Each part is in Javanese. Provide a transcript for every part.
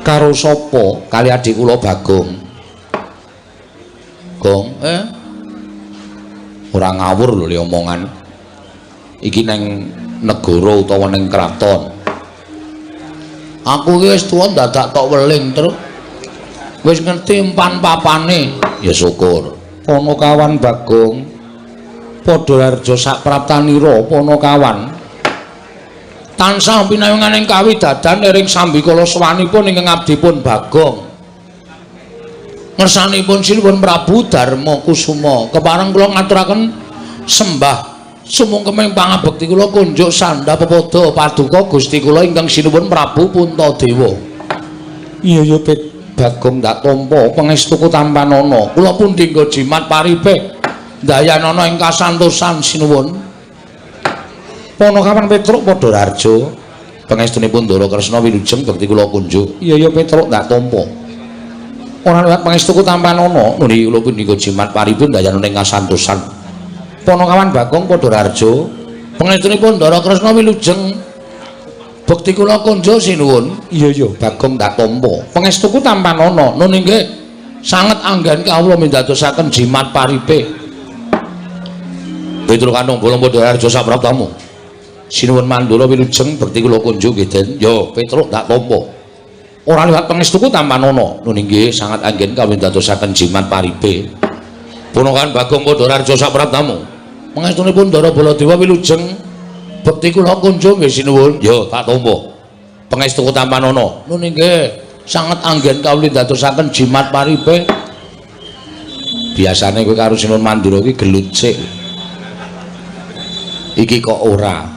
Karo sapa? Kali adik kula Bagong. Gong, eh? Ora ngawur lho le omongan. Iki neng negara utawa neng kraton. Aku iki wis tuwa dadak tok weling, Truk. Wis ngerti empan papane. Ya syukur. Panakawan Bagong. Padha harja sak praptanira Panakawan. Tansah pinayunganing kawidadan ering sambikala sowanipun ingkang abdipun Bagong. Ngersanipun Sinuwun Prabu Darma Kusuma, kepareng kula ngaturaken sembah sumungkeming pangabekti kula kunjuk sandha pepada paduka Gusti kula ingkang Sinuwun Prabu Puntadewa. Iya ya Bagong ndak tampa pangestuku tampanana. Kula pun dinggo jimat paripe ndayanana ing kasantosan sinuwun. Panakawan Petruk padha raharja. Pangestunipun Ndara Kresna wilujeng bekti kula kunjuk. Iya ya Petruk ndak tampa. Ora liwat pangestuku tampanana, nuli kula pun jimat paripe ndayanana ing kasantosan. Panakawan Bagong padha raharja. Pangestunipun Ndara Kresna wilujeng bekti kula kunjuk sinuwun. Iya ya Bagong ndak tampa. Pangestuku tampanana. Nun inggih sanget anggen kawula mindadosaken jimat paripe. Petruk Kanung Bolong padha raharja sapraptamu. Sinuwun Mandura wilujeng bekti kula kunjuk nggih Den. Yo Petruk ndak tampa. Ora liwat pangestuku tampanana. Nun inggih sanget anggen kawula mindadosaken jimat paripe. Punakawan Bagong padha raharja sapraptamu. Pangestunipun Ndara Baladewa wilujeng bekti kula kunjuk nggih sinuwun. Yo tak tampa. Pangestuku tampanana. Nun inggih sanget anggen kawula ndadosaken jimat paripe. Biasane kowe karo Sinuwun Mandura kuwi gelut sik. Iki kok ora.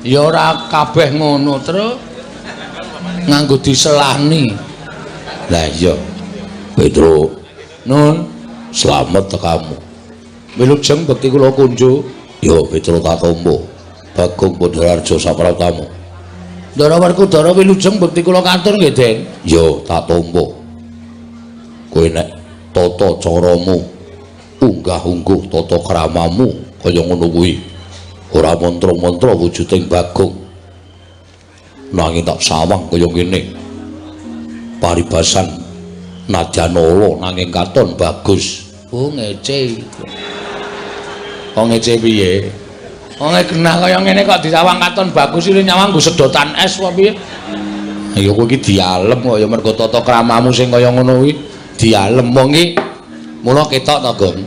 Ya ora kabeh ngono, Truk. Nganggo diselani. Lah iya. Petruk. Nun, slamet tekamu. Wilujeng bekti kula kunjuk. Yo Petruk tak tampa. Bagong Padhararja sapraptamu. Ndara Werkudara wilujeng bekti kula katur nggih, Den. Yo tak tampa. Kowe nek tata caramu unggah-ungguh tata kramamu kaya ngono kuwi ora mantra-mantra wujuding Bagong. Nanging tak sawang kaya ngene. Paribasan nadyan ala nanging katon bagus. Oh ngece. Kok ngece piye? Wong genah kaya ngene kok disawang katon bagus iki nyawang nggo sedotan es apa piye? Ya kowe iki dialem kok ya mergo tata kramamu sing kaya ngono kuwi dialem wong iki. Mula ketok to, Gong.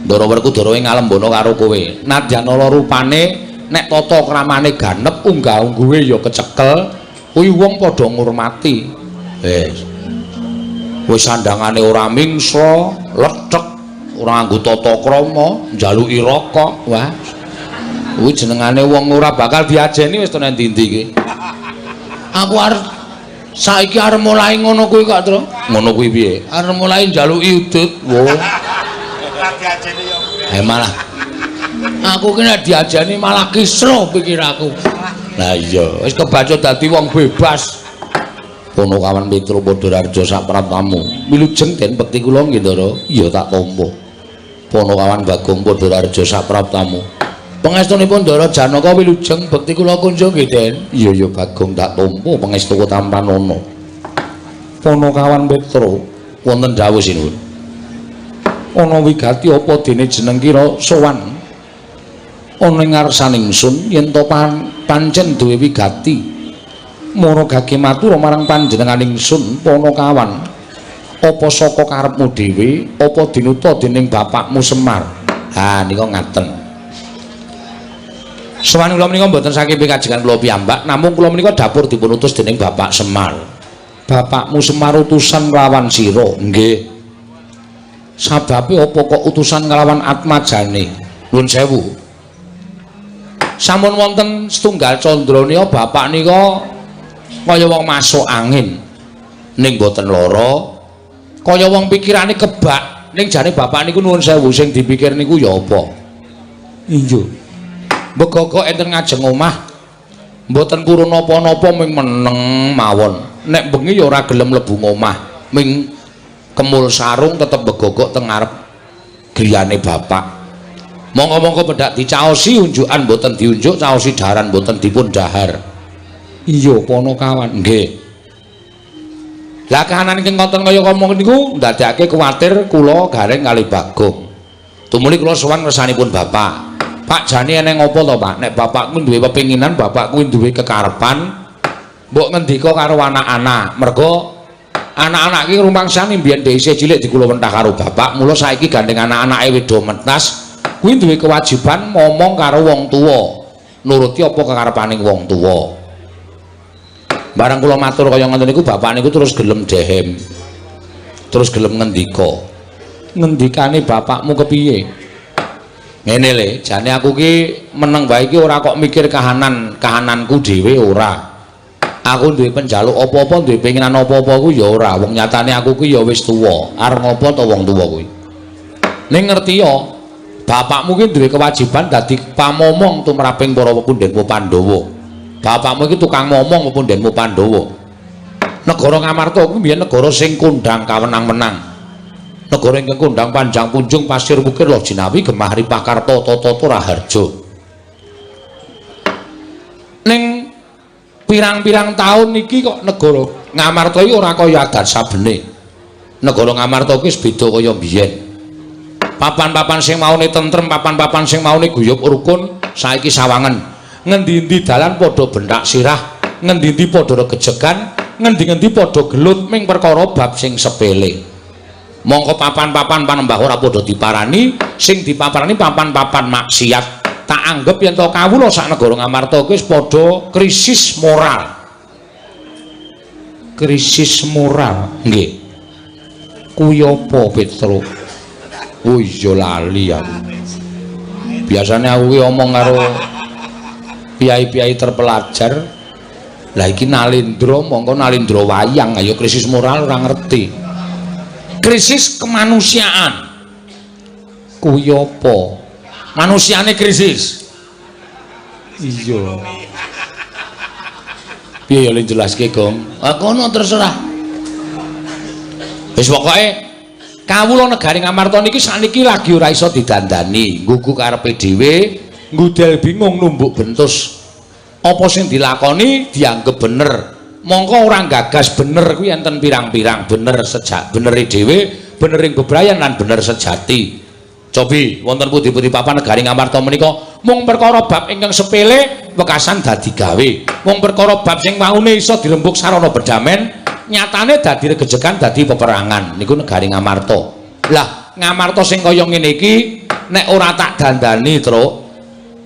Ndara Werkudara ngalembana karo kowe. Nadyan ala rupane nek tata kramane ganep unggah-ungguhe ya kecekel, kuwi wong padha ngurmati. Wis. Wis sandangane ora mingsa, lethek, ora nganggo tata krama, njaluki rokok. Wah. Kuwi jenengane wong ora bakal diajeni wis to nang ndi-ndi iki. Aku arep saiki arep mulai ngono kuwi kok, Tru. Ngono kuwi piye? Arep mulai njaluki udut. Wo. Diajeni yo. Eh malah aku ki nek diajeni malah kisruh pikiraku. Lah iya, wis kebacut dadi wong bebas. Punakawan Petruk Padhararja sapraptamu. Wilujeng Den bekti kula nggih, Ndara. Iya tak tampa. Punakawan Bagong Padhararja sapraptamu. Pangestunipun Ndara Janaka wilujeng bekti kula kunjung nggih, Den. Iya ya Bagong tak tampa pangestuku tampanana. Punakawan Petruk wonten dawuh sinuwun. Ana wigati apa dene jeneng kira sowan ana ing ngarsaning ingsun yen to pancen duwe wigati mara gage matur marang panjenengan ingsun Panakawan apa saka karepmu dhewe apa dinuta dening bapakmu Semar. Ha nika ngaten. Sowan kula menika mboten saking pikajengan kula piyambak namung kula menika dapur dipun utus dening Bapak Semar. Bapakmu Semar utusan nglawan sira? Nggih. Sababe apa kok utusan nglawan Atmajane? Nuwun sewu. Sampun wonten setunggal candra nika bapak nika kaya wong masuk angin ning boten lara, kaya wong pikirane kebak. Ning jane bapak niku nuwun sewu sing dipikir niku ya apa? Iya. Begogok enten ngajeng omah mboten purun napa-napa ming meneng mawon. Nek bengi ya ora gelem mlebu omah, ming kemul sarung tetep begogok teng ngarep griyane bapak. Monggo-monggo pendak dicaosi unjukan mboten diunjuk, caosi daharan mboten dipun dahar. Iya, Panakawan. Nggih. Lah kahanan ingkang konten kaya ngomong niku ndadekake kuwatir kula Gareng kali Bagong. Tumuli kula sowan ngersanipun bapak. Pak jane eneng apa to, Pak? Nek bapakku duwe pepinginan, bapakku duwe kekarepan, mbok ngendika karo anak-anak. Mergo anak-anak iki rumangsane mbiyen isih cilik dikula wentah karo bapak, mula saiki gandeng anak-anake wis do mentas, kuwi duwe kewajiban ngomong karo wong tuwa. Nuruti apa kekarepaning wong tuwa. Barang kula matur kaya ngoten niku bapak niku terus gelem dehem. Terus gelem ngendika. Ngendikane bapakmu kepiye? Ngene le, jane aku ki meneng wae iki ora kok mikir kahanan, kahananku dhewe ora. Aku duwe penjaluk apa-apa, duwe penginan apa-apa ku ya ora. Wong nyatane aku ki ya wis tuwa. Arep ngopo to wong tuwa kuwi? Ning ngerti ya, bapakmu ki duwe kewajiban dadi pamomong tumraping para pepundhenmu Pandhawa. Bapakmu iki tukang momong pepundhenmu Pandhawa. Negara Ngamarta kuwi mbiyen negara sing kondhang kawenang-wenang. Negara ingkang kondhang panjang punjung pasir wukir loh jinawi gemah ripah karta tata raharja. Ning pirang-pirang taun iki kok negara Ngamarta iki ora kaya adat sabene. Negara Ngamarta iki wis beda kaya mbiyen. Papan-papan sing maune tentrem, papan-papan sing maune guyub rukun saiki sawangen. Ngendi-endi dalan padha benthak sirah, ngendi-endi padha regejegan, ngendi-endi padha gelut ming perkara bab sing sepele. Mongko papan-papan panembah ora padha diparani, sing dipaparani papan-papan maksiat. Tak anggep yen to kawula sak negara Ngamarta kuwi wis padha krisis moral. Krisis moral, nggih. Kuwi apa, Petro? Oh iya lali aku. Biasane aku ki omong karo piyai-piyai terpelajar. Lah iki Nalendra, mongko Nalendra wayang, ayo krisis moral ora ngerti. Krisis kemanusiaan. Kuwi apa? Manusiane krisis. Iya. Piye ya le jelaske, Gong? Ah kono terserah. Wis pokoke kawula negari Ngamarta niki sakniki lagi ora iso didandani, nggugu karepe dhewe, nggudel bingung numbuk bentus. Apa sing dilakoni dianggep bener. Mongko ora gagas bener kuwi enten pirang-pirang bener sejak benere dhewe, benering bebrayan lan bener sejati. Cobi wonten pundi-pundi papan negari Ngamarta menika mung perkara bab ingkang sepele wekasan dadi gawe. Mung perkara bab sing waune iso dirembug sarana berdamen, nyatane dadi regejegan, dadi peperangan. Niku negari Ngamarta. Lah, Ngamarta sing kaya ngene iki nek ora tak dandani, Truk,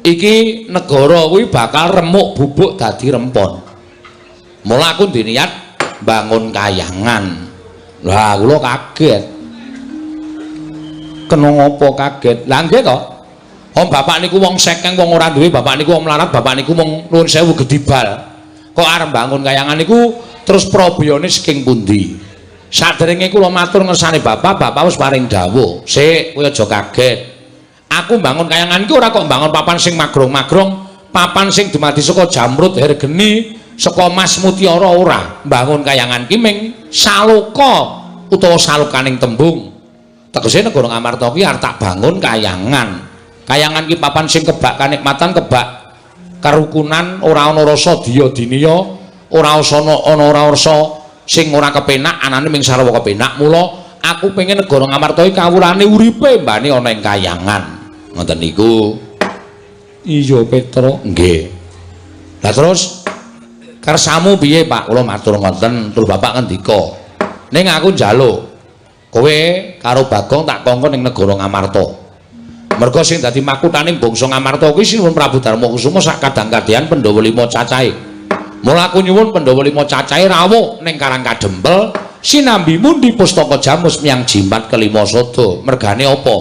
iki negara kuwi bakal remuk bubuk dadi rempon. Mula aku duwe niat bangun kayangan. Lah, kula kaget. Kena ngopo kaget? Lah nggih to. Om bapak niku wong sekeng, wong ora duwe, bapak niku wong melarat, bapak niku wong nuwun sewu gedibal. Kok arep bangun kayangan niku terus probiyone saking pundi? Saderenge kula matur ngersane bapak, bapak wis paring dawuh. Sik, kowe aja kaget. Aku bangun kayangan iki ora kok bangun papan sing magrong-magrong, papan sing dumadi saka jamrut hergeni, saka mas mutiara ora. Bangun kayangan ki ming saloka utawa salokaning tembung. Tegese negara Ngamarta ki arep tak bangun kayangan. Kayangan ki papan sing kebak kanikmatan, kebak kerukunan, ora ana rasa diya diniya, ora ana ora rasa sing ora kepenak, anane ming sarwa kepenak. Mula aku pengen negara Ngamarta iki kawulane uripe mbane ana ing kayangan. Ngoten niku. Iya, Petro. Nggih. Lah terus kersamu piye, Pak? Kula matur ngoten, terus bapak ngendika. Ning aku njaluk kowe karo Bagong tak kongkon ning negara Ngamarta. Mergo sing dadi makuthaning bangsa Ngamarta kuwi Sinuwun Prabu Darmakusuma sak kadang-kadhean Pandhawa lima cacahe. Mula aku nyuwun Pandhawa lima cacahe rawuh ning Karang Kadempel sinambi mundi pustaka jamus miyang jimat kelima sada. Mergane apa?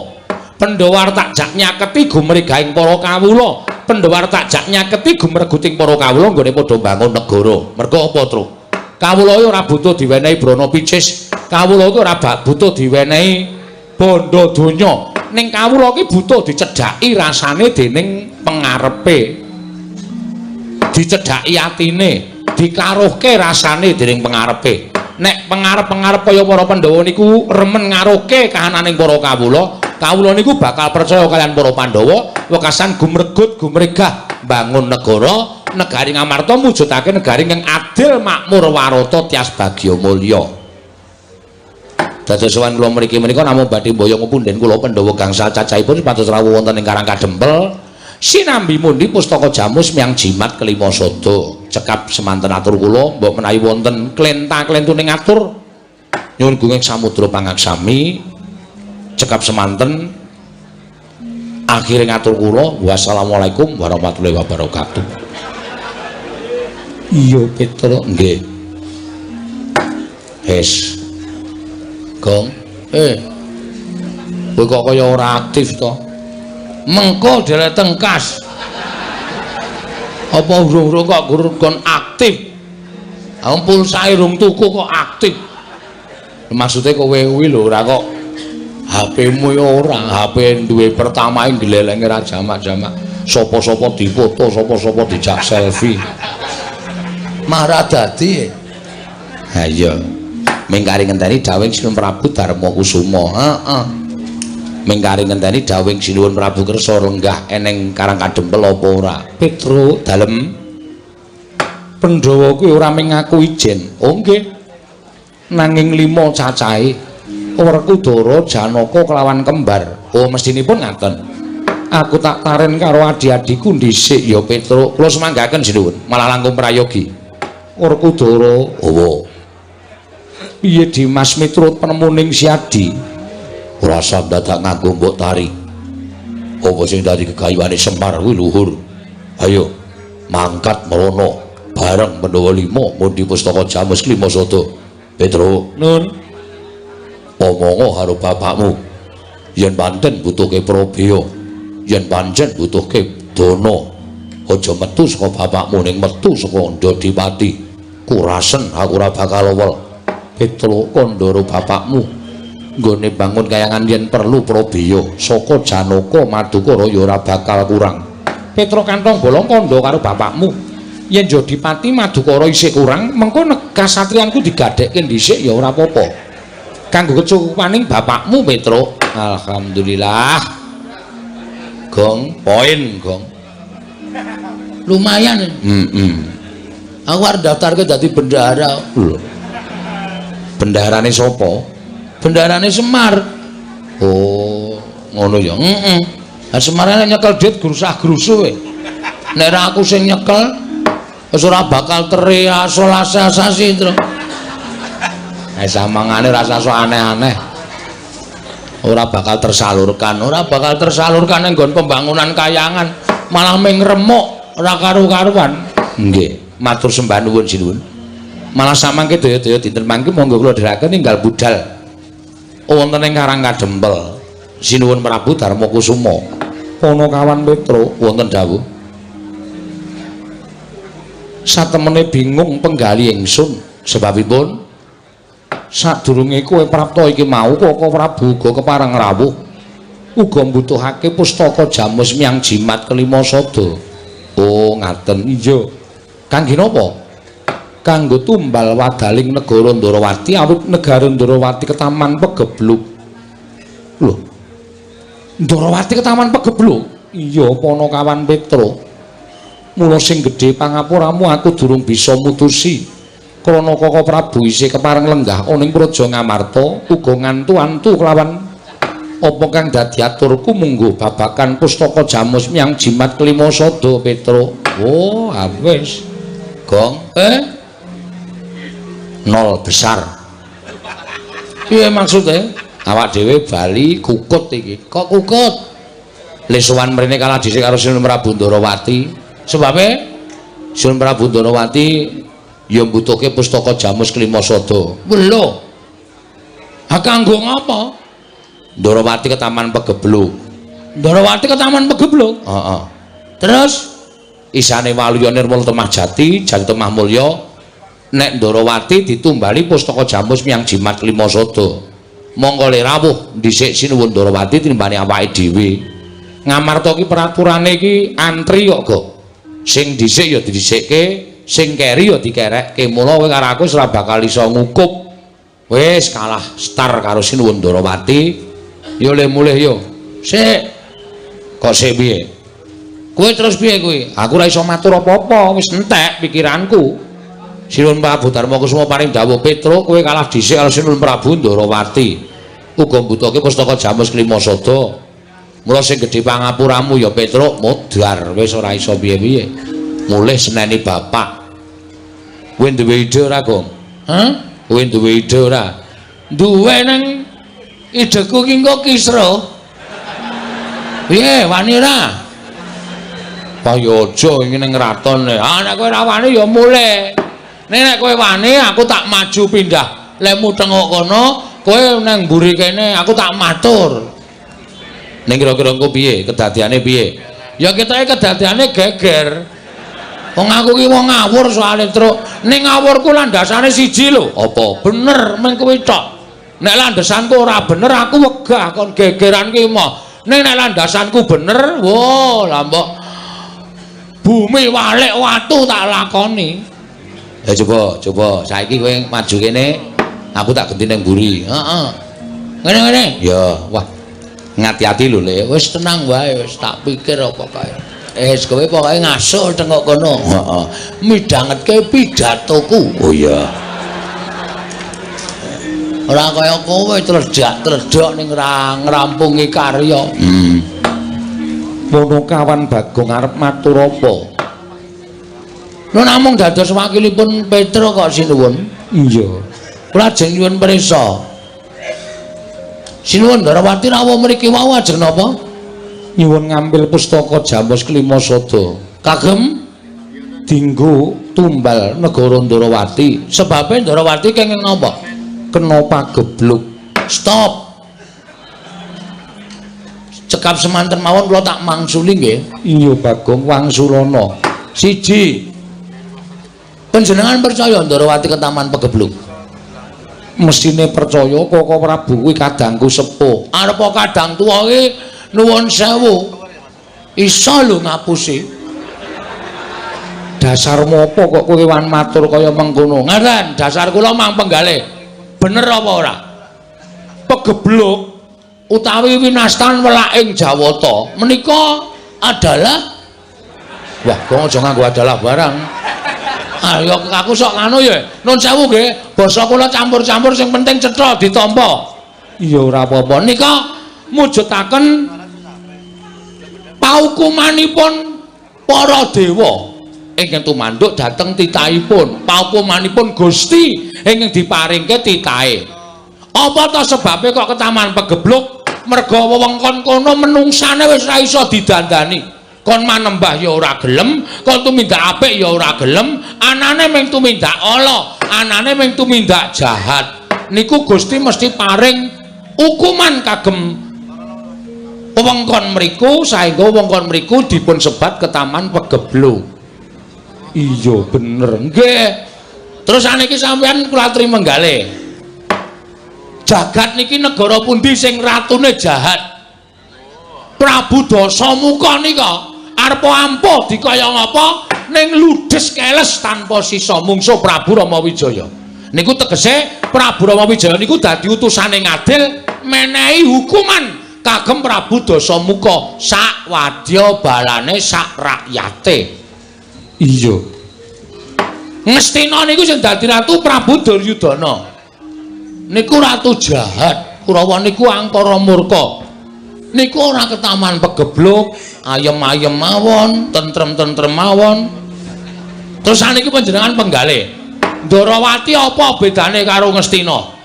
Pandhawa tak jak nyaketi gumregahing para kawula. Pandhawa tak jak nyaketi gumreguting para kawula nggone padha bangun negara. Mergo apa, Truk? Kawula iki ora butuh diwenehi brana picis. Kawula iki ora butuh diwenehi bondo donya. Ning kawula iki butuh dicedhaki rasane dening pengarepe. Dicedhaki atine, dikaruhke rasane dening pengarepe. Nek pengarep-pengarep kaya para Pandhawa niku remen ngaruhke kahananing para kawula, kawula niku bakal percaya kaliyan para Pandhawa, wekasan gumregut gumregah bangun negara, negari Ngamarta mujudake negari ingkang adil, makmur, warata, tias bagya mulya. Dados sowan kula mriki menika namung badhe mboyong punden kula Pandhawa gangsal cacahipun supados rawuh wonten ing Karang Kadempel sinambi mundi pustaka jamus miang jimat kelima sada. Cekap semanten atur kula, mbok menawi wonten klenta-klentuning atur nyuwun gunging samudra pangaksami. Cekap semanten akhire ngatur kula, wassalamualaikum warahmatullahi wabarakatuh. Iya Petro, nggih. Hes. Gong. Kowe kok kaya ora aktif to? Mengko dhewe tengkas. Apa urung-urung kok kon aktif? Wong pulsae urung tuku kok aktif. Maksude kowe kuwi lho ora kok HP-mu ya ora, HP duwe pertama glelenge ra jamak-jamak. Sapa-sapa dipoto, sapa-sapa dijak selfie. Marah dadi. Ha iya. Mingkari ngenteni dawuhing Sinuwun Prabu Darma Kusuma. Heeh. Mingkari ngenteni dawuhing Sinuwun Prabu kersa lenggah eneng Karang Kadempel apa ora? Petro dalem Pandhawa kuwi ora mung ngaku ijen. Oh nggih. Nanging 5 cacahe. Werkudara, Janaka kelawan kembar. Oh mestinipun ngaten. Aku tak taren karo adi-adiku dhisik ya Petro. Kula semanggaken Sinuwun, malah langkung prayogi. Werkudara, owo. Piye Dimas miturut penemuning Siadi? Ora usah dadak nganggo mbok tari. Apa sing dadi gegayuhane Semar kuwi luhur. Ayo mangkat mrono bareng Pandhawa 5 mundi pustaka jamus klima sada. Petro, nun. Omongo karo bapakmu. Yen pancen butuhke probya, yen pancen butuhke dana, aja metu saka bapakmu ning metu saka Ndodipati. Kurasen aku ora bakal owel. Petro kandhara bapakmu nggone bangun kayangan yen perlu probya saka Janaka Madukara ya ora bakal kurang. Petro kantong bolong kandha karo bapakmu. Yen Jodipati Madukara isih kurang, mengko kasatriyanku digadhekke dhisik ya ora apa-apa. Kanggo kecukupaning bapakmu Petro. Alhamdulillah. Gong, poin gong. Lumayan. Aku arep daftarke dadi bendahara. Lho. Bendaharane sapa? Bendaharane Semar. Oh, ngono ya. Heeh. Lah Semar nek nyekel dhuwit grusah-grusuh kowe. Nek ora aku sing nyekel wis ora bakal terrealisasi, Tru. Samangane ora sok aneh-aneh. Ora bakal tersalurkan, ora bakal tersalurkan ning nggon pembangunan kayangan, malah ming remuk ora karu-karuan. Nggih, matur sembah nuwun sinuwun. Malah samangke daya-daya dinten mangke monggo kula dherekaken ninggal budal wonten ing Karang Kadempel. Sinuwun Prabu Darma Kusuma. Panakawan Petro wonten dawuh. Satemene bingung penggali ingsun sebabipun sadurunge kowe prapta iki mau Koko Prabu uga kepareng rawuh uga mbutuhake pustaka jamus miang jimat kelima sada. Oh ngaten. Iya. Kangge napa? Kanggo tumbal wadaling negara Ndarawati awit negara Ndarawati ketaman pegebluk. Lho. Ndarawati ketaman pegebluk? Iya Panakawan Petro. Mula sing gedhe pangapuramu aku durung bisa mutusi. Krana Koko Prabu isih kepareng lenggah ana ing Praja Ngamarta uga ngantu-antu kelawan apa kang dadi aturku munggo babakan pustaka jamus miang jimat kelima sada Petro. Oh, wis. Gong. Nol besar. Piye maksudnya? Awak dhewe bali kukut iki. Kok kukut? Le sowan mrene kalah dhisik karo Sinuwun Prabu Ndarawati. Sebabe Sinuwun Prabu Ndarawati ya mbutuhke pustaka jamus kelima sada. Lho. Ha kanggo ngapa? Ndarawati ke Taman Pegebluk. Ndarawati ke Taman Pegebluk? Heeh. Terus isane Waluya Nirmala Temah Jati, Jati Temah Mulya nek Ndarawati ditumbali pustaka jamus miang jimat kelima sada. Mongko le rawuh dhisik Sinuwun Ndarawati tinimbane awake dhewe. Ngamarta ki peraturane iki antri kok, Gok. Sing dhisik ya didhisikke, sing keri ya dikerekke. Mula kowe karo aku ora bakal iso ngukup. Wis kalah star karo Sinuwun Ndarawati. Yo le mulih yo. Sik. Kok sik piye? Kowe terus piye kowe? Aku ora iso matur apa-apa, wis entek pikiranku. Sinuwun Prabu Darmakusuma paring dawuh, "Petruk, kowe kalah dhisik karo Sinuwun Prabu Ndarawati. Uga mbutuhke pustaka Jamus Klima Sada. Mula sing gedhe pangapuramu ya Petruk, modar wis ora iso piye-piye. Mulih seneni bapak." Kowe duwe ide ora, Gong? Hah? Kowe duwe ide ora? Duwe, nang ideku ki engko kisruh. Piye, wani ora? Wah ya aja iki ning kraton. Ah nek kowe ora wani ya mulih. Nek nek kowe wani aku tak maju pindah. Lemu tengok kono, kowe nang mburi kene, aku tak matur. Ning kira-kira engko piye? Kedadiane piye? Ya ketoke kedadiane geger. Wong aku ki wong ngawur soalé, Truk. Ning ngawurku landasane siji lho. Apa? Bener meng kowe tok. Nek landasanku ora bener aku wegah kon gegeran ki moh. Ning nek landasanku bener, wo lah mbok bumi walik watu tak lakoni. Ya coba, coba saiki kowe maju kene, aku tak genti ning mburi. Heeh. Ngene-ngene. Ya, wah. Ngati-ati lho, Le. Wis tenang wae, wis tak pikir apa kae. Eh, kowe pokoke ngasul tengok kono. Heeh. Midhangetke pidatoku. Oh iya. Ora kaya kowe tledak-tledok ning ngrampungi karya. Ponokawan Bagong arep matur apa? Lho namung dados wakilipun Petruk kok, sinuwun. Iya. Kula ajeng nyuwun prisa. Sinuwun Ndarawati rawuh mriki wau ajeng napa? Nyuwun ngambil pustaka Jamus Klima Sada. Kagem dinggo tumbal negara Ndarawati. Sebabe Ndarawati kenging napa? Kena pagebluk. Stop. Cekap semanten mawon kula tak mangsuli nggih. Iya Bagong, wangsulana. Siji. Panjenengan percaya Ndarawati ketaman pegebluk? Mesine percaya, Koko Prabu kuwi kadangku sepuh. Arep kadang tuwa ki nuwun sewu. Iso lho ngapusi. Dasarmu apa kok kowe wan matur kaya mengkono? Ngaten, dasar kula mang penggalih. Bener apa ora? Pegebluk utawi winastan welaking Jawata menika adalah, wah, kok aja nganggo adalah barang. Ayo aku sok nganu ya. Nun sewu nggih, basa kula campur-campur sing penting cetha ditampa. Iya ora apa-apa. Nika mujudaken paukumanipun para dewa ingkang tumanduk dhateng titahipun, paukumanipun Gusti ingkang diparingke titahe. Apa ta sebabe kok ketaman pegebluk? Merga wewengkon kono menungsane wis ora iso didandani. Kon manembah ya ora gelem, kon tumindak apik ya ora gelem, anane mung tumindak ala, anane mung tumindak jahat. Niku Gusti mesti paring hukuman kagem wewengkon mriku saengga wewengkon mriku dipun sebat ketaman pegebluk. Iya bener. Nggih. Terus saniki sampean kula aturi menggalih. Jagat niki negara pundi sing ratune jahat? Prabu Dasamuka nika arep ampuh dikaya ngapa ning ludes keles tanpa sisa mungsuh Prabu Rama Wijaya. Niku tegese Prabu Rama Wijaya niku dadi utusane ngadil menehi hukuman kagem Prabu Dasamuka sak wadya balane sak rakyate. Iya. Ngastina niku sing dadi ratu Prabu Duryudana. Niku ratu jahat, Kurawa niku angkara murka. Niku ora ketaman pegebluk, ayem-ayem mawon, tentrem-tentrem mawon. Terus saniki panjenengan penggalih. Ndarawati apa bedane karo Ngastina?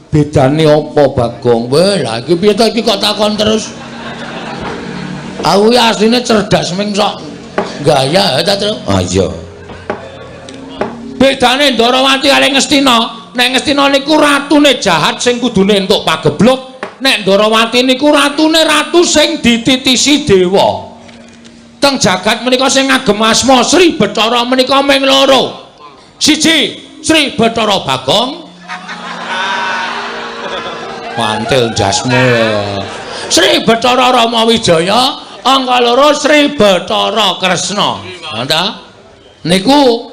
Bedane apa, Bagong? Weh, lha iki piye to iki kok takon terus? Aku ki asline cerdas ming sok gaya ta, Truk? Ah iya. Bedane Ndarawati karo Ngastina, nek Ngastina niku ratune jahat sing kudune entuk pagebluk, nek Ndarawati niku ratune ratu sing dititisi dewa. Teng jagat menika sing ngagem asma Sri Bathara menika ming loro. Siji, Sri Bathara Bagong. Mantil jasmu. Sri Bathara Rama Wijaya, angka loro Sri Bathara Kresna. Ta? Niku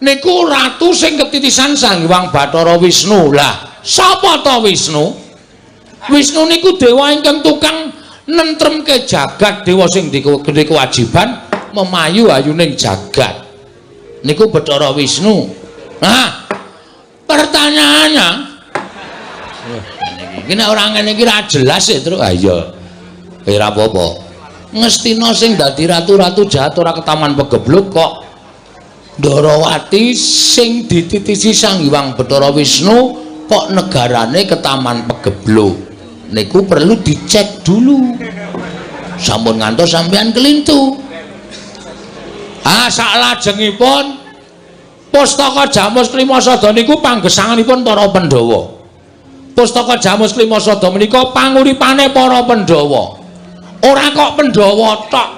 niku ratu sing ketitisan Sang Hyang Bathara Wisnu. Lah, sapa ta Wisnu? Wisnu niku dewa ingkang tukang nentremke jagat, dewa sing duwe kewajiban memayu ayuning jagat. Niku Bathara Wisnu. Nah, pertanyaannya iki nek ora ngene iki ra jelas ya, Truk. Ha iya. Ora apa-apa. Ngestina sing dadi ratu-ratu jahat ora ketaman pegebluk kok Ndarawati sing dititisi Sang Hyang Bathara Wisnu kok negarane ketaman pegebluk. Niku perlu dicek dulu. Sampun ngantos sampean kelintu. Ah, saklajengipun Pustaka Jamus Klimasada niku panggesanganipun para Pandhawa. Pustaka Jamus Klimasada menika panguripane para Pandhawa. Ora kok Pandhawa tok.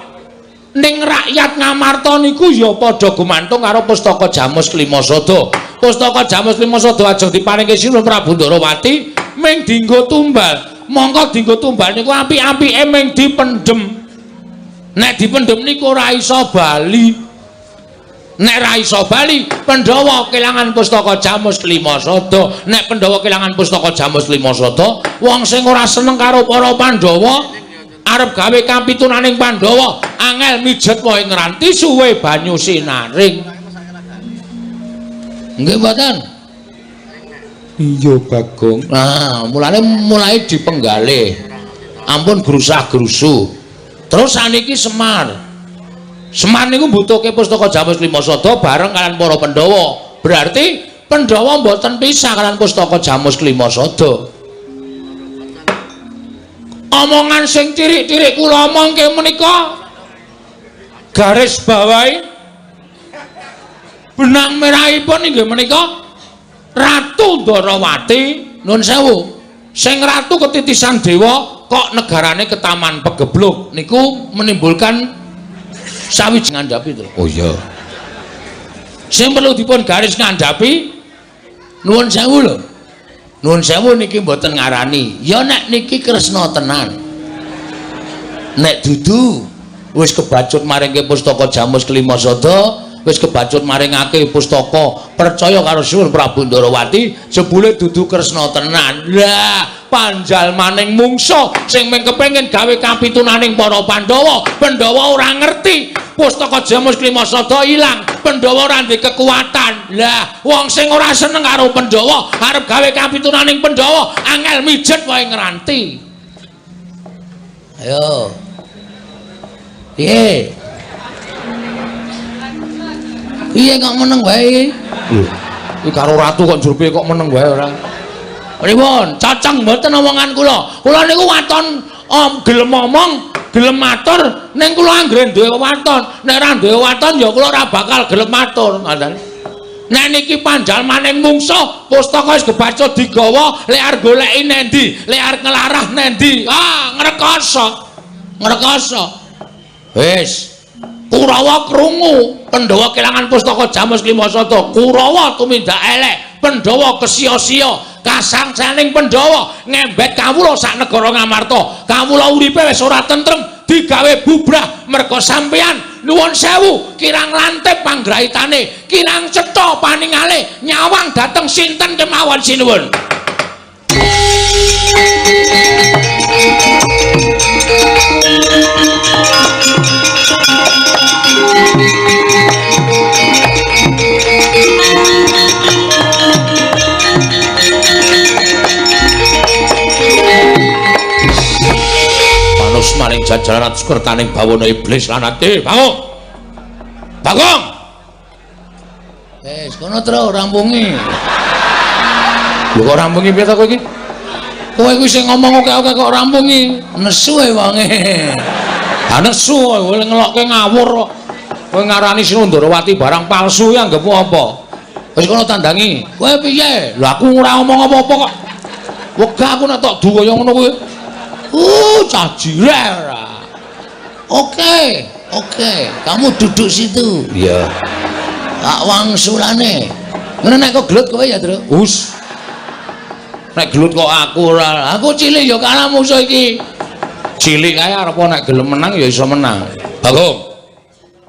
Ning rakyat Ngamarta niku ya padha gumantung karo Pustaka Jamus Klimasada. Pustaka Jamus Klimasada ajeng diparingke Sinuhun Prabu Ndarawati ming dienggo tumbal. Mongko dienggo tumbal niku apik-apike ming dipendhem. Nek dipendhem niku ora iso bali. Nek ra iso bali, Pandhawa kelangan Pustaka Jamus Klimasada. Nek Pandhawa kelangan Pustaka Jamus Klimasada, wong sing ora seneng karo para Pandhawa arep gawe kapitunaning Pandhawa, angel mijet wae ngranti suwe banyu sinaring. Nggih mboten? Iya Bagong. Nah, mulane mulai dipenggalih. Ampun grusah-grusu. Terus saniki Semar. Semar niku mbutuhke Pustaka Jamus Klimasada bareng kalian para Pandhawa. Berarti Pandhawa mboten pisah kalian Pustaka Jamus Klimasada. Omongan sing cirik-cirik kula omongke menika garis bawahi benang merahipun inggih menika Ratu Ndarawati, nun sewu, sing ratu ketitisan dewa kok negarane ketaman pegebluk niku menimbulkan sawiji ngandhapi to. Oh iya. Sing perlu dipun garis ngandhapi nuwun sewu lho. Nuwun sewu niki mboten ngarani. Ya nek niki Kresna tenan. Nek dudu wis kebacut maringke Pustaka Jamus Klimasada, wis kebacut maringake pustaka percaya karo Sinuhun Prabu Ndarawati, jebule dudu Kresna tenan. Lah, panjalmaning mungsuh sing mung kepengin gawe kapitunaning para Pandhawa. Pandhawa ora ngerti Pustaka Jamus Klimasada ilang, Pandhawa ora ndek kekuatan. Lah, wong sing ora seneng karo Pandhawa arep gawe kapitunaning Pandhawa, angel mijet wae ngranti. Ayo. Piye? Piye kok meneng wae? Lho, iki karo ratu kok njur piye kok meneng wae ora? Pripun? Cocok mboten omongan kula? Kula niku waton gelem omong, gelem matur, ning kula anggere duwe waton. Nek ora duwe waton ya kula ora bakal gelem matur, ngoten. Nek niki panjalmaning mungsuh, pustaka wis kebacut digawa, lek arep goleki nendi, lek arep nglarah nendi? Ah, ngrekoso. Ngrekoso. Wis. Kurawa krungu Pandhawa kelangan Pustaka Jamus Klimasada. Kurawa tumindak elek, Pandhawa kesia-sia, kasangsaning Pandhawa ngembet kawula sak negara Ngamarta. Kawula uripe wis ora tentrem, digawe bubrah merga sampeyan. Nuwun sewu, kirang lantip panggraitane, kirang cetha paningale, nyawang dhateng sinten kemawon sinuwun. Panus maring jajaran kertaning bawana iblis lanate. Bangun. Bagong. Wis kono tro rampungi. Lho kok rampungi piye to kowe iki? Kowe kuwi sing ngomong oke-oke kok rampungi. Nesu e wonge. Ha nesu kowe ngelokke ngawur kok. Kowe ngarani Sinuhun Ndarawati barang palsu ya anggepmu apa? Wis kono tandangi. Kowe piye? Lho aku ora ngomong apa-apa kok. Wegah aku nek tok du kaya ngono kuwi. Cah jireh ora. Oke, oke. Kamu duduk situ. Iya. Tak wangsulane. Ngono nek kok gelut kowe ya, Tru? Us. Nek gelut kok aku ora. Aku cilik ya kalah musuh iki. Cilik kae arep nek gelem menang ya iso menang. Bagong.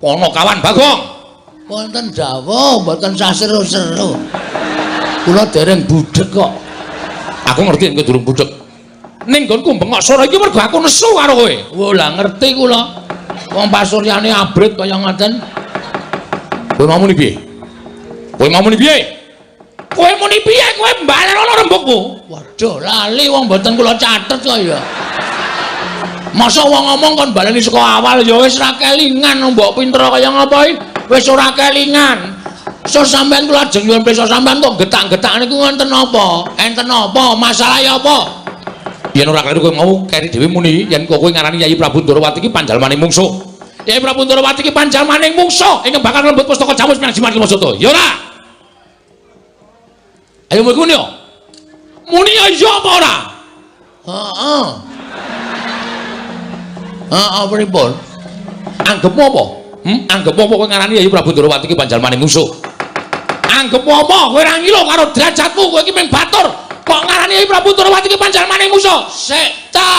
Pono kawan Bagong. Wonten dawuh mboten sah seru-seru. Kula dereng budheg kok. Aku ngerti nek durung budheg. Ning nggonku bengok sora iki mergo aku nesu karo kowe. Wo lah ngerti kula. Wong pasuryane abrit kaya ngoten. Kowe mau muni piye? Kowe mau muni piye? Kowe muni piye? Kowe mbalenono rembugmu. Waduh, lali wong mboten kula catet kok ya. Masa wong ngomong kon baleni saka awal ya wis ra kelingan mbok pinter kaya ngapa iki? Wis ora kelingan. So sampean kula ajeng nyuwun pirsa sampean kok getak-getak niku wonten napa? Enten napa? Masalahe apa? Yen ora kleru kowe mau keri dhewe muni yen kowe ngarani Yayi Prabu Ndorowati iki panjalmaning mungsuh. Yayi Prabu Ndorowati iki panjalmaning mungsuh ingkang bakal lembut pustaka Jamus Miang Jimat Lima. Ya ora? Ayo muni yo. Muni ya iya apa ora? Heeh. Heeh, pripun? Anggepmu apa? Anggepmu apa kowe ngarani Yayi Prabu Ndorowati iki panjalmaning mungsuh? Anggepmu apa? Kowe ora ngilo karo derajatmu, kowe iki mung batur. Kok ngarani Yayi Prabu Ndorowati iki panjalmaning mungsuh? Sik ta.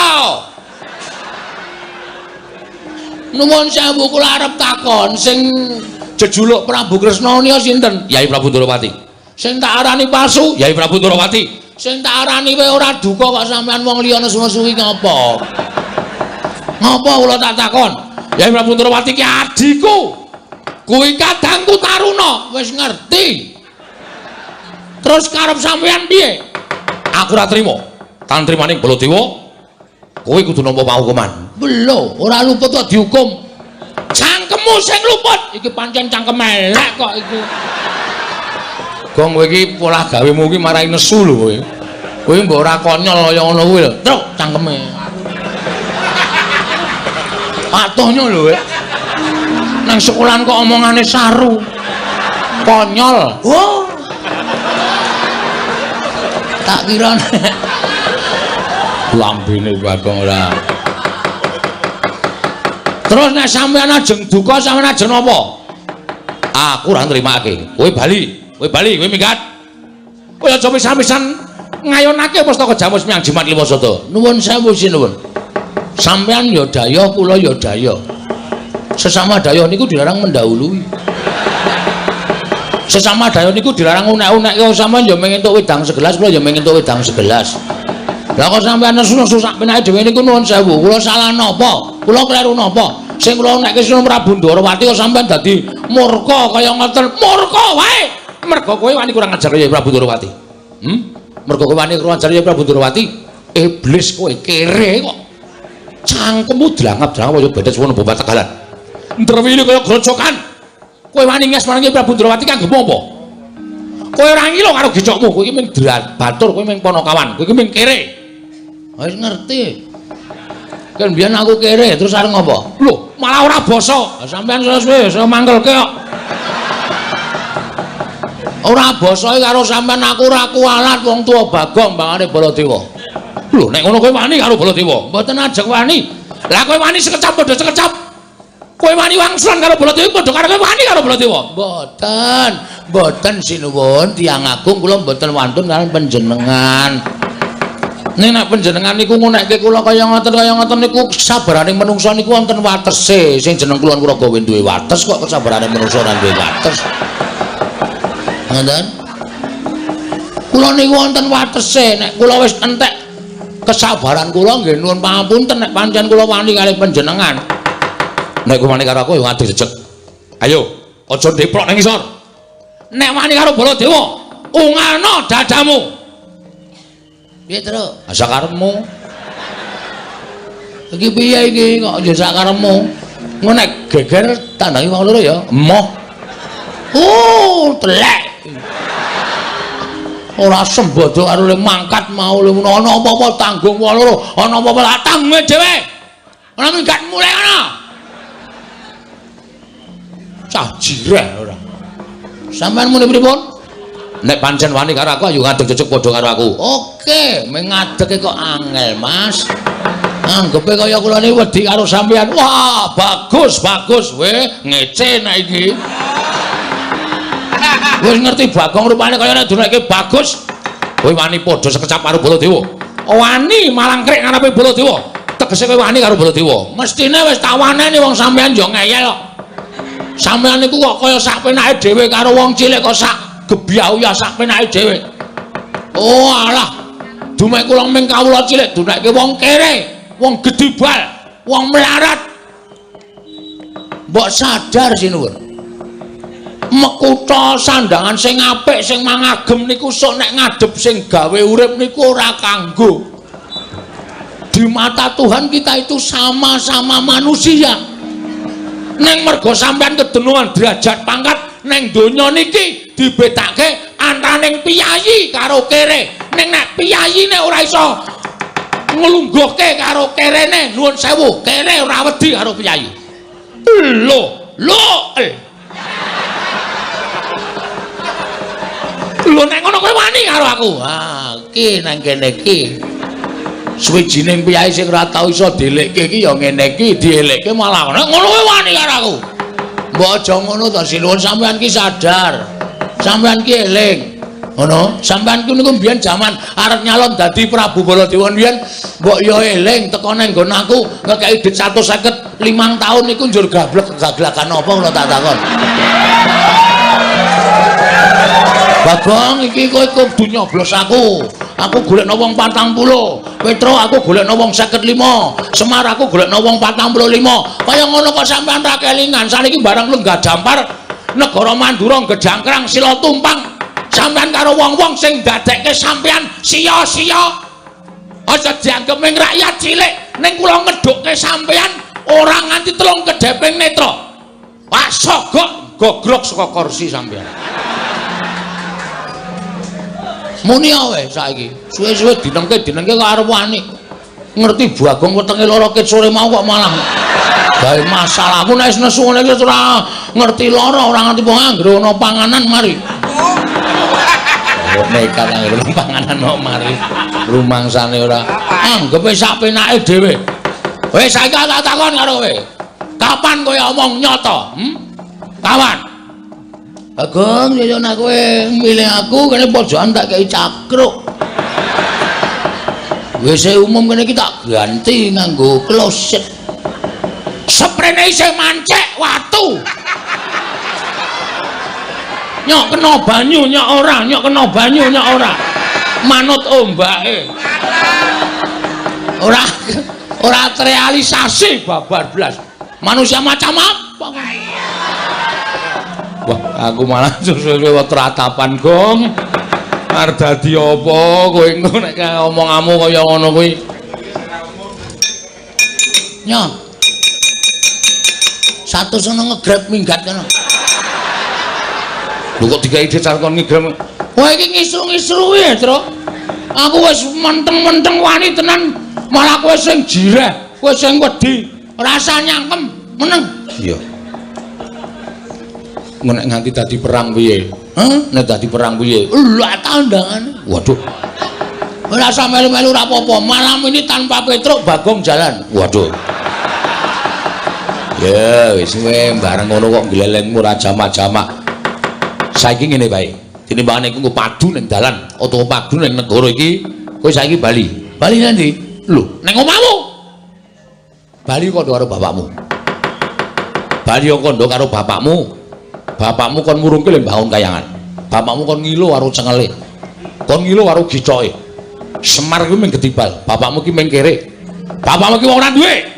Nuwun sewu kula arep takon sing jejuluk Prabu Kresna nika sinten? Yayi Prabu Ndorowati. Sing tak arani palsu Yayi Prabu Ndorowati. Sing tak arani kowe ora duka kok sampean wong liya nesu-nesu iki ngapa? Ngapa kula tak takon? Yayi Prabu Ndorowati ki adhiku. Kuwi kadangku Taruna, wis ngerti. Terus karep sampean piye? Aku ora trima. Tan trimaning Baladewa, kowe kudu nampa paukuman. Lho, ora luput kok dihukum. Cangkemmu sing luput. Iki pancen cangkem elek kok iki. Gong kowe iki polah gawemu iki marai nesu lho kowe. Kowe mbok ora konyol kaya ngono kuwi lho. Truk cangkeme. Patuhnya lho kowe. Nang sekolahan kok omongane saru. Konyol. Oh. Tak kira nek lambene Bagong ora. Terus nek sampean ajeng duka sampean ajeng napa? Aku ora nrimake. Kowe bali, kowe bali, kowe minggat. Kowe aja pisan-pisan ngayonake pustaka Jamus Miang Jimat Lima Sata. Nuwun sewu sinuwun. Sampean ya daya, kula ya daya. Sesama daya niku dilarang mendahului. Sesama daya niku dilarang unek-unek. Kok sampean ya mung entuk wedang segelas, kula ya mung entuk wedang segelas. Lah kok sampean nesu-nesu sak penake dhewe niku nuwun sewu. Kula salah napa? Kula kleru napa? Sing kula unekke Sunan Prabu Ndorowati kok sampean dadi murka kaya ngoten. Murka wae. Mergo kowe wani kurang ajar ya Prabu Ndorowati. Mergo kowe wani kurang ajar ya Prabu Ndorowati. Iblis kowe kere kok. Cangkemmu dlangap-dlangap kaya bedes wono bomba Tegalan. Ndrewili kaya grojokan. Kowe wani nges marang Prabu Ndorowati kanggo apa? Kowe ora ngilo karo gecokmu, kowe iki mung batur, kowe mung ponokawan, kowe iki mung kere. Wis ngerti. Kan biyen aku kere, terus arep ngopo? Lho, malah ora basa. Sampeyan suwe saya mangkelke kok. Ora basa karo sampean aku ora kualat wong tuwa Bagong mbangane Baladewa. Lho, nek ngono kowe wani karo Baladewa? Mboten ajeng wani. Lah kowe wani sekecap padha sekecap. Kowe wani wangsulan karo Baladewa padha karo kowe wani karo Baladewa? Mboten. Mboten sinuwun tiyang agung kula mboten wantun kaliyan panjenengan. Ning nek panjenengan niku ngunekke kula kaya ngoten niku kesabarane menungsa niku wonten watese. Sing jeneng kula Kuraga duwe wates kok kesabarane menungsa ora duwe wates. Ngoten? Kula niku wonten watese. Nek kula wis entek kesabaran kula nggih nuwun pangapunten nek pancen kula wani kalih panjenengan. Nek kowe wani karo aku ya ngadeg jejeg. Ayo, aja ndeprok nang ngisor. Nek wani karo Baladewa, ungalno dadamu. Piye, Truk? Sakarepmu. Iki piye iki kok ya sakarepmu? Engko nek geger tandangi wong loro ya. Emoh. Oh, telek. Ora sembodo karo le mangkat mau le ana apa-apa tanggung wong loro, ana apa-apa tak tanggung dhewe. Ora minggat mulai ana. Cah jireh ora. Sampeyan muni pripun? Nek pancen wani karo aku ayo ngadeg jejeg padha karo aku. Oke, meng ngadege kok angel, Mas. Anggepe kaya kula niki wedi karo sampeyan. Wah, bagus, bagus we, ngece nek iki. Wis ngerti Bagong rupane kaya nek duneke bagus. Kowe wani padha sekecap karo Baladewa. Wani malangkrik ngarepe Baladewa. Tegese kowe wani karo Baladewa. Mestine wis tak waneni wong sampeyan yo ngeyel kok. Sampeyan niku kok kaya sak penake dhewe karo wong cilik kok sak gebyah sak penake dhewe. Oh alah. Dumek kula ming kawula cilik duneke wong kere, wong gedibal, wong melarat. Mbok sadar sinuwun. Mekutha sandangan sing apik sing mangagem niku sok nek ngadhep sing gawe urip niku ora kanggo. Di mata Tuhan kita itu sama-sama manusia. Neng mergo sampean kedenuan derajat pangkat neng donya niki dibedake antaraning piyayi karo kere. Ning nek piyayine ora iso nglungguhke karo kerene, nuwun sewu, kere ora wedi karo piyayi. Lho, lho. Lho nek ngono kowe wani karo aku. Ha, iki nang kene iki. Suwijining piyayi sing ora tau iso dielekke iki ya ngene iki, dielekke malah nek ngono kowe wani karo aku. Mbok aja ngono to, sinuwun sampean ki sadar. Sampean ki eling. Ngono, sampean ki niku mbiyen jaman arep nyalon dadi Prabu Baladewa mbiyen mbok ya eling teko nang nggon aku ngekeki dhuwit 155 taun niku njur gablek gaglakan apa kula tak takon. Bagong iki kowe kudu nyoblos aku. Aku golekno wong 40. Petro aku golekno wong 55. Semar aku golekno wong 45. Kaya ngono kok sampean ra kelingan. Saniki barang lenggah dampar negara Mandura gejangkrang sila tumpang. Sampean karo wong-wong sing ndadekke sampean sia-sia. Aja dianggep ming rakyat cilik, ning kula ngedhukke sampean ora nganti telung kedheping netra. Pak sogok gogrok saka kursi sampean. Muni wae saiki. Suwe-suwe dinengke-dinengke kok arep wani. Ngerti Bagong wetenge lara ket sore mau kok malah gawe masalah. Aku nek nesu ngene iki ora ngerti lara, ora ngerti wong anggere ana panganan mari. Kok nekat anggere ana panganan kok mari. Rumangsane ora. Anggepe sak penake dhewe. Wis saiki tak takon karo kowe. Kapan kowe omong nyata? Kapan? Bagong, ya nek kowe milih aku kene pojokan tak kei cakruk. WC umum kene iki tak ganti nganggo kloset. Seprene isih mancek watu. Nyok kena banyu nyok ora, nyok kena banyu nyok ora. Manut ombake. Ora ora terrealisasi babar blas. Manusia macam apa? Wah, aku malah suwe-suwe ratapan, Gong. Arep dadi apa kowe engko nek omonganmu kaya ngono kuwi. Nyo. Satu sono ngegrab minggat kono. Lho kok digawe dhuwit kon ngegrab. Wah iki ngisru-ngisru ya, Tru. Aku wis menteng-menteng wani tenan, malah kowe sing jireh, kowe sing wedi, rasa nyangkem, meneng. Iya. Nek nganti dadi perang piye? Hah? Nek dadi perang piye? Lha tandangane. Waduh. Ora usah melu-melu ora apa-apa. Malam ini tanpa Petruk Bagong jalan. Waduh. Ya wis kowe bareng ngono kok glelengmu ora jamak-jamak. Saiki ngene bae. Tinimbangane iku padu ning dalan utawa padu ning negara iki, kowe saiki bali. Bali nanti? Lho, ning omahmu. Bali kandha karo bapakmu. Bali kandha karo bapakmu. Bapakmu kon murungke le mbangun kayangan. Bapakmu kon ngilo karo cengele. Kon ngilo karo gicoke. Semar kuwi mung getibal, bapakmu ki mung kere. Bapakmu ki wong ora duwe.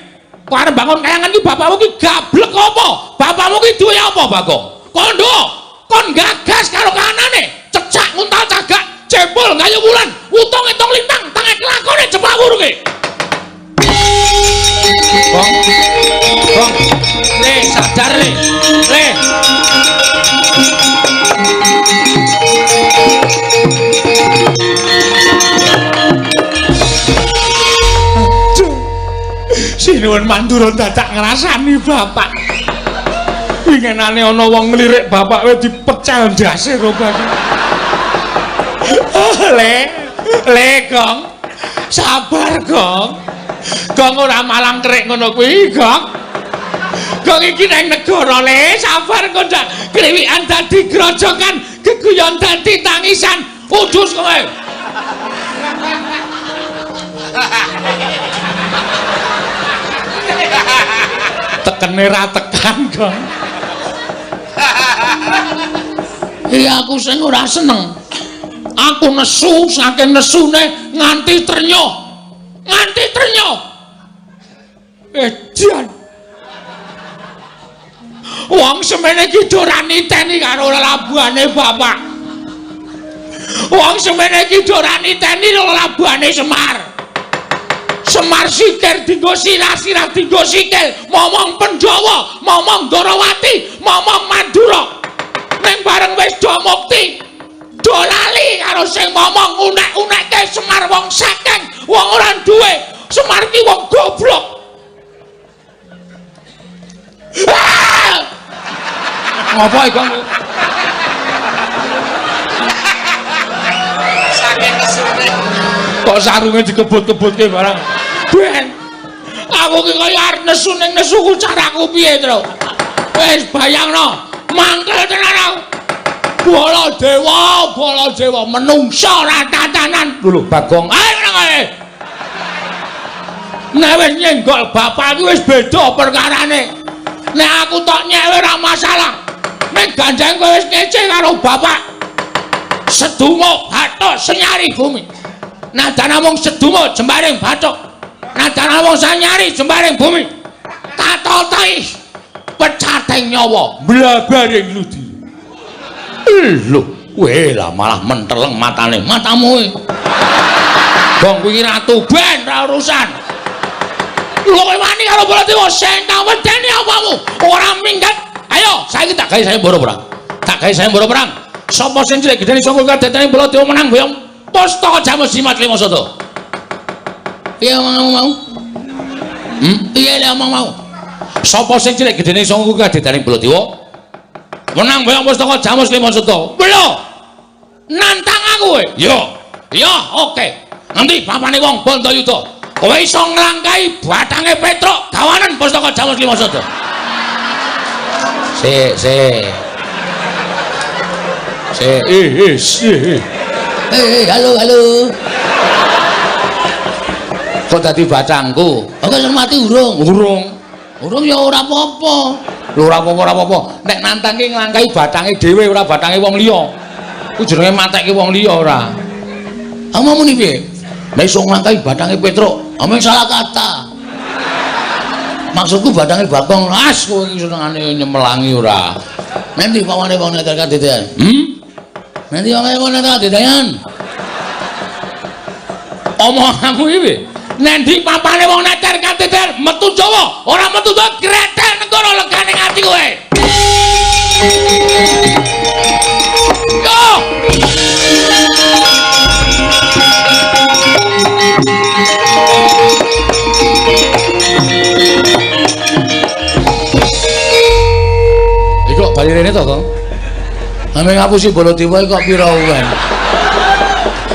Kok arep bangun kayangan ki bapakmu ki gablek apa? Bapakmu ki duwe apa, Bagong? Kondo, kon gagas karo kanane, cecak nguntal cagak, jempol gayu wulan, utung etong lintang, tange kelakone jepak wurunge. Gong. Gong. Le sadar le. Le. Aduh. Sinuwun Mandura dadak ngrasani bapak. Wingenane ana wong nglirik bapak wis dipecel ndase karo bapak. Le, le Gong. Sabar Gong. Gong ora malang kerik ngono kuwi, Gong. Gong iki nang negara le, sabar kok ndak kriwikan dadi grojokan, geguyon dadi tangisan. Udus kowe. Tekene ra tekan, Gong. Iya aku sing ora seneng. Aku nesu saking nesune nganti trenyuh. Nganti trenyuh. Edan. Wong semene iki ora niteni karo lelabuhane bapak. Wong semene iki ora niteni lelabuhane Semar. Semar sikir dinggo sirah, sirah dinggo sikil, momong Pandhawa, momong Ndorowati, momong Mandura. Ning bareng wis do mukti, do lali karo sing momong unek-unekke Semar wong sakeng, wong ora duwe. Semar ki wong goblok. Ah! Ngopo iki, Kang? Saking kesune. Kok sarunge dikebut-kebutke barang. Ben. Aku ki kaya arep nesu ning nesuku caraku piye, Tru? Wis bayangno, mangkel tenan aku. Baladewa, Baladewa menungsa ora tatanan. Lho Bagong, ayo nang kae. Nek wis nyenggol bapak iki wis beda perkarane. Nek aku tok nyewe ora masalah. Nek gandeng kowe wis ngece karo bapak. Sedumuk bathuk senyari bumi. Nadan namung sedumuk jembaring bathuk. Nadan namung sanyari jembaring bumi. Tatotai pecating nyawa blabaring ludi. Lho, kowe lah malah menteleng matane. Matamu. Gong kuwi ratu ben ra urusan. Lho kowe wani karo Baladewa sing tak wedeni apamu? Ora minggat. Ayo, saiki tak gawe sayembara perang. Tak gawe sayembara perang. Sapa sing cilik gedene sangka kadetane Baladewa menang boyong pustaka Jamus Jimat Lima Sada. Piye omongmu mau? Piye le omong mau? Sapa sing cilik gedene sangka kadetane Baladewa menang boyong pustaka Jamus Lima Sada. Lho. Nantang aku kowe. Yo. Yo, oke. Nanti papane wong Bandayuda. Kowe iso nglangkai bathange Petruk gawanen pustaka Jamus Lima Sada. Sik, sik. Sik, sik. Halo, halo. Kok dadi batangku? Aku wis mati urung. Urung. Urung ya ora apa-apa. Lho ora apa-apa, ora apa-apa. Nek nantang ki nglangkai bathange dhewe ora bathange wong liya. Ku jenenge matekke wong liya ora. Omongmu muni piye? Nek iso nglangkai bathange Petruk, omong salah kata. Maksudku bathange Bagong. As kowe iki senengane nyemelangi ora. Nanti pawane wong neter kadedean. Nanti pawane wong neter kadedean. Omonganmu iki piye? Nanti papane wong neter kadedean metu Jawa, ora metu Jawa gretel negara legane ati kowe. Yo. Iku bali rene to, Kang? Ame ngapusi Baladewa kok pira wae.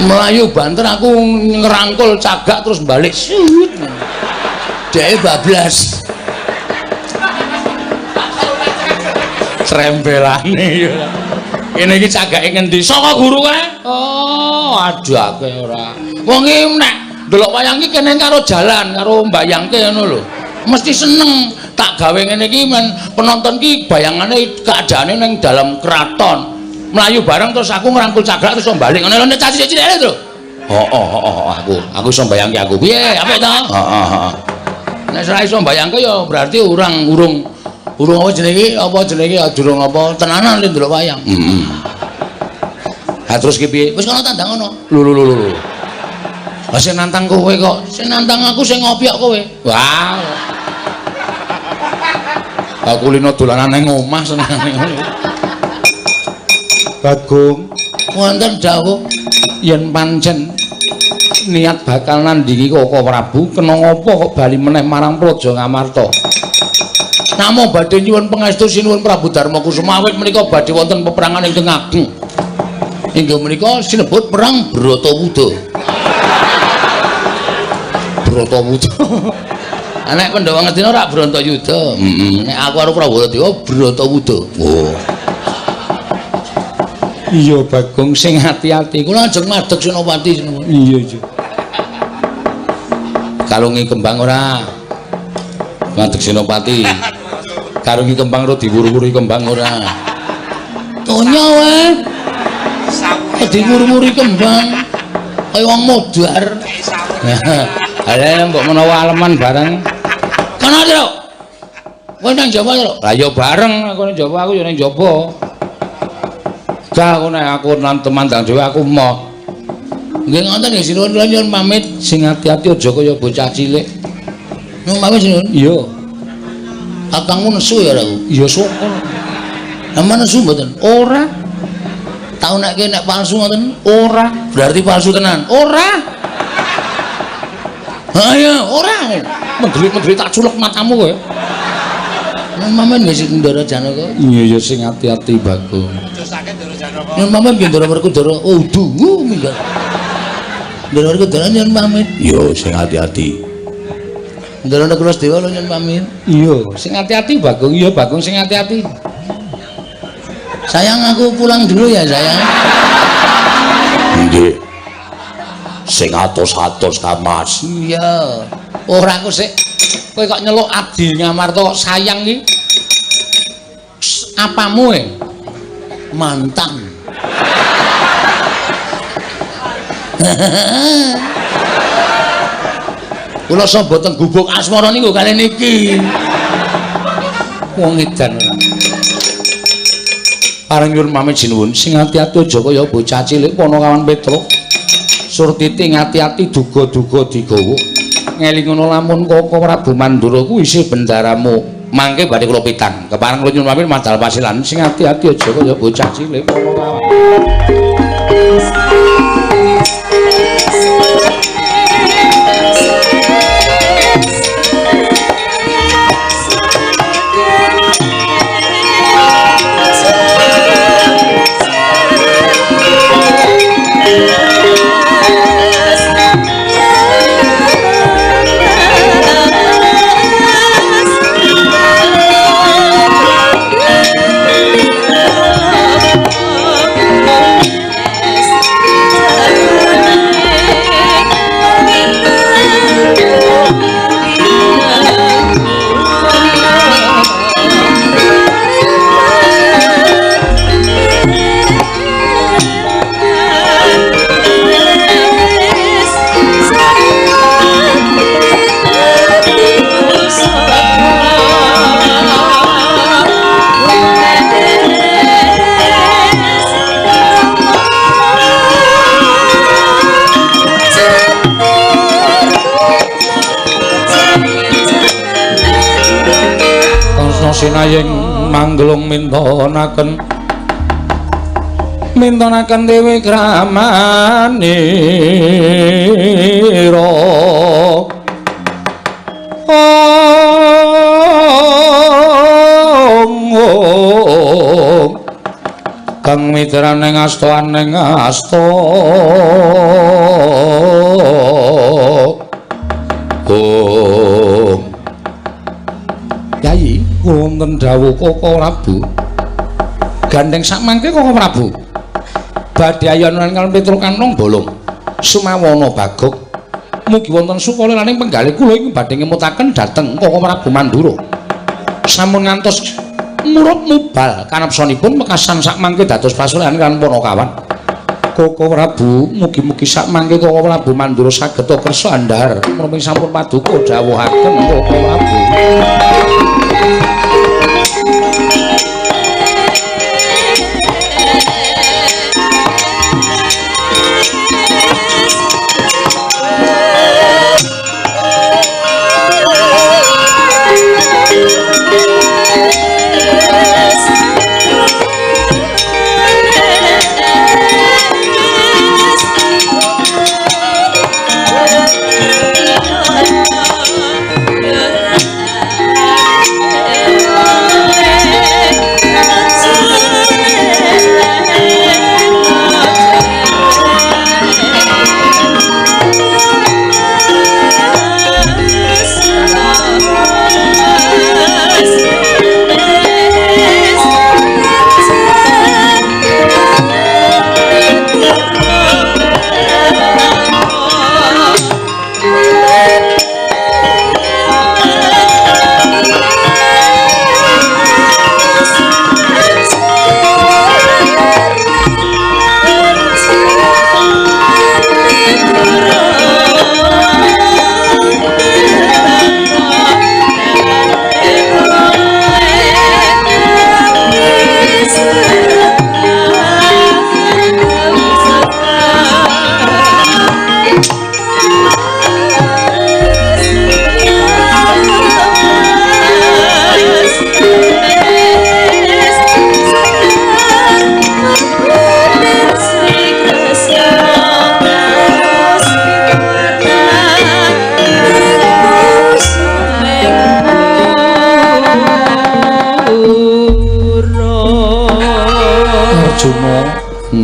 Melayu banter aku ngerangkul cagak terus balik. Sut. Dheke bablas. Srembelane ya. Kene iki cagake ngendi? Saka guru kae. Oh, aduh akeh ora. Wong iki nek ndelok wayang iki kene karo jalan, karo mbayangke ngono lho. Mesti seneng tak gawe ngene iki men penonton ki bayangane keadaane ning dalam keraton. Melayu bareng terus aku ngerangkul cagak terus balik ngono lho nek cah cilik-cilik lho. Heeh, heeh, aku iso mbayangke aku. Piye? Apik to? Heeh, heeh. Nek ora iso mbayangke ya berarti urang urung urung apa jenenge iki durung apa tenanan lho ndelok wayang. Heeh. Ha terus ki piye? Wis kono tandang ngono. Lho lho lho lho. Lah sing nantang kowe kok, sing nantang aku sing ngopiok kowe. Wah. Aku lino dolanan ning omah senengane ngono. Bagong, wonten dawuh yen pancen niat bakal nandingi Koko Prabu, kena ngapa kok bali meneh marang Praja Ngamarta. Namung badhe nyuwun pangestu sinuwun Prabu Darma Kusuma awit menika badhe wonten peperangan ingkang ageng. Inggih menika sinebut perang Bratawuda. Bratawuda. Nek Pandhawa Ngastina ora Bratayuda. Heeh. Nek aku karo Prabadewa Bratawuda. Oh. Iya Bagong sing ati-ati. Kula ajeng madeg Senopati. Iya iya. Kalungi kembang ora? Madeg Senopati. Karungi kembang ora diwuru-wuri kembang ora? Tonya wae. Diwuru-wuri kembang. Kaya wong modar. Lah mbok menawa aleman bareng. Kono lho. Kowe nang jaba lho. Lah ya bareng aku nang jaba, aku ya nang jaba. Gak aku nek aku nang temandang dhewe aku moh. Nggih ngoten nggih sinuwun kula nyuwun pamit, sing ati-ati aja kaya bocah cilik. Nyuwun pamit sinuwun. Iya. Kakangmu nesu ya aku. Iya syukur. Lah nesu mboten? Ora. Tau nek nek palsu ngoten? Ora. Berarti palsu tenan? Ora. Ha ya, ora. Mendelik-mendelik tak culek matamu kowe. Mama nggih sing Ndara Janaka. Iya ya sing ati-ati Bagong. Aja sakit Ndara Janaka. Nyuwun pamit nggih Ndara Werkudara. Oh duwu minggat. Ndara Werkudara nyuwun pamit. Iya sing ati-ati. Ndara Nakula Dewa nyuwun pamit. Iya sing ati-ati Bagong. Iya Bagong sing ati-ati. Sayang aku pulang dulu ya sayang. Nggih. Sing atos-atos ka Mas. Iya. Ora aku sik kowe kok nyeluk Adi Ngamarta kok sayang iki. Apamu e? Mantan. Kula sapa teng gubuk asmara niku kali niki. Wong edan ora. Pareng nyuwun pamit sinuwun sing ati-ati aja kaya bocah cilik Panakawan Petruk. Surtiti ngati-ati duga-duga digawa. Ngelingono lamun Koko Prabu Mandura kuwi isih bendaramu. Mangke badhe kula pitang. Kepareng kula nyuwun pamit madal pasilan sing ati-ati aja kaya bocah cilik Panakawan. Sinayeng manggelung mintonaken mintonaken dewi kramanira. Ong kang mitraning asta aning asta. Ong Yai wonten dawuh Koko Prabu. Gandeng sakmangke Koko Prabu. Badhe ayonan kaliyan Petruk Kanthong Bolong. Sumawana Bagong. Mugi wonten sukaliraning penggalih kula ing badhe ngemutaken dhateng Koko Prabu Mandura. Sampun ngantos murup mubal kanepsanipun mekasan sakmangke dados pasuruhan kaliyan Panakawan. Koko Prabu mugi-mugi sakmangke Koko Prabu Mandura saged kersa andhar menapa sampun paduka dawuhaken Koko Prabu.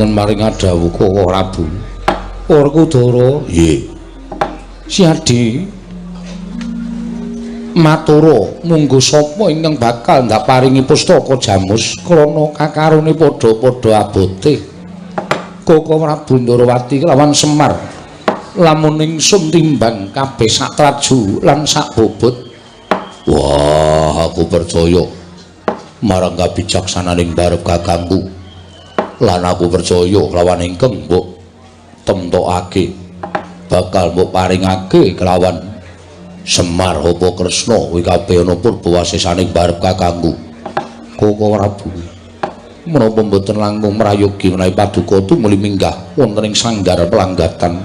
Nyuwun maring dawuh Koko Prabu. Werkudara, nggih. Siadi matura munggo sapa ingkang bakal ndak paringi pustaka jamus krana kakarone padha-padha abote. Koko Prabu Ndorowati kelawan Semar lamun ingsun timbang kabeh sak traju lan sak bobot. Wah, aku percaya marang kabijaksananing barep kakangku. Lan aku percaya kelawan ingkang mbok temtokake bakal mbok paringake kelawan Semar apa Kresna kuwi kabeh ana purba wasesaning barep kakangku. Koko Prabu, menapa mboten langkung mrayogi menawi paduka tumuli minggah wonten ing sanggar pelanggatan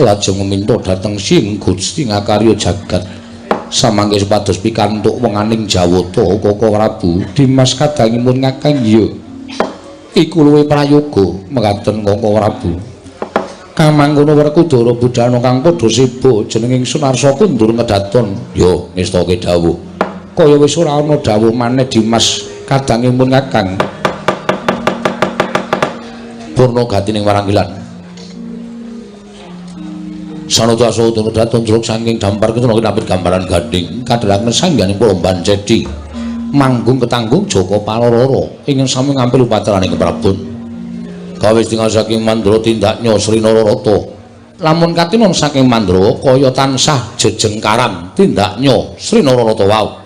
lajeng meminta dhateng Sing Gusti ngakarya jagat samangke supados pikantuk wenganing jawata. Koko Prabu, Dimas kadangipun kakang iya iku luwih prayoga mekaten Koko Prabu. Kamangkono Werkudara budhana kang padha seba jeneng ingsun arsa kundur ngedaton. Yo ngestake dawuh. Kaya wis ora ana dawuh maneh Dimas kadangipun kakang. Purna gatining waranggilan. Sanuta saudara kedaton jeruk saking dampar ketuna kinapit gambaran ganding kadhelaken sangganing Puromban Cedi manggung ketanggung Joko Palororo ingkang sami ngampil upacaraning Prabon. Kawis tinggal saking Mandra tindaknya Sri Nararata. Lamun katinon saking Mandra kaya tansah jejengkaran tindaknya Sri Nararata wau.